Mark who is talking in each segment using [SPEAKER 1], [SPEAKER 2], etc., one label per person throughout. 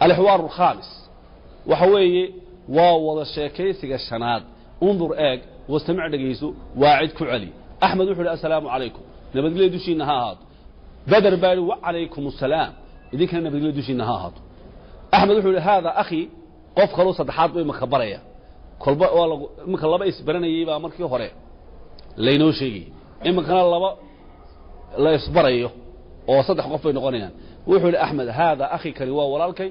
[SPEAKER 1] الحوار الخامس، waxa weeye waa wada sheekaysiga shanaad. انظر eeg، واستمع dhegayso، وأعد ku celi. Axmed wuxuu yidhi: "Assalaamu calaykum, nabadgelyo dushiinna ha ahaato." Beder baa yidhi: "Wacalaykum assalaam, idinkana nabadgelyo dushiinna ha ahaato." Axmed wuxuu yidhi: "هذا أخي." Qof kaloo saddexaad buu imaka baraya. Kolba waa lagu iminka laba isbaranayey baa markii hore laynoo sheegayey, iminkana laba la isbarayo oo saddex qof bay noqonayaan. Wuxuu yidhi Axmed: "هذا أخي," kani waa walaalkay.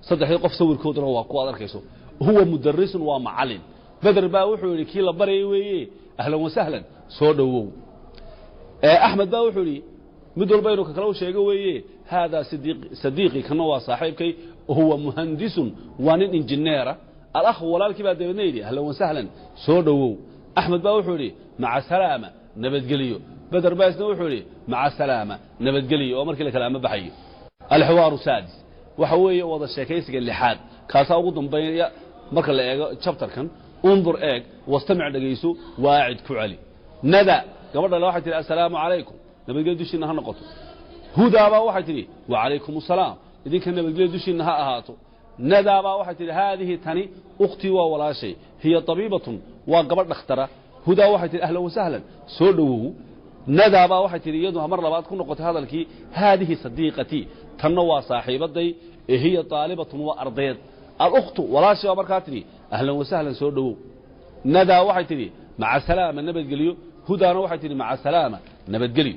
[SPEAKER 1] Saddexdii qof sawirkooduna waa kuwa ad arkayso. هو مدرس, waa macalin. Beder baa wuxuu yidhi, kii la barayay weeye: "أهلا وسهلا, soo dhowow." Axmed baa wuxuu yidhi, mid walba inuu ka kale u sheego weeye: "هذا صديقي," kana waa saaxiibkay. هو مهندس, waa nin injineera. الأخ, walaalkii baa dabeedna yidhi: "أهلا وسهلا, soo dhowow." Axmed baa wuxuu yidhi: "مع السلامة, nabadgeliyo." Beder baa isna wuxuu yidhi: "مع السلامة, nabadgeliyo," oo markii la kala ama baxayo. الحوار السادس, waxa weeye wada sheekaysiga lixaad, kaasaa ugu dambeeya marka la eego chapterkan. انظر eeg، واستمع dhegayso، وأعد ku celi. Nada, gabadha le, waxay tihi: "Assalaamu calaykum, nabadgelyo dushiinna ha noqoto." Hudaabaa waxay tidhi: "Wacalaykum assalaam, idinka nabadgelyo dushiinna ha ahaato." Nadaabaa waxay tidhi: "هذه, tani, أختي, waa walaashay. هي طبيبة, waa gabadh dhakhtara." Hudaa waxay tihi: "أهلا وسهلا, soo dhowow." Nadaabaa waxay tidhi, iyadu mar labaad ku noqotay hadalkii: "هذه صديقتي," tanna waa saaxiibaday. هي طالبة, waa ardayd. الأخت, walaashii baa markaa tidhi: "أهلا وسهلا, soo dhowow." Nadaa waxay tidhi: "مع السلامة, nabadgelyo." Hudaana waxay tidhi: "مع السلامة, nabadgelyo."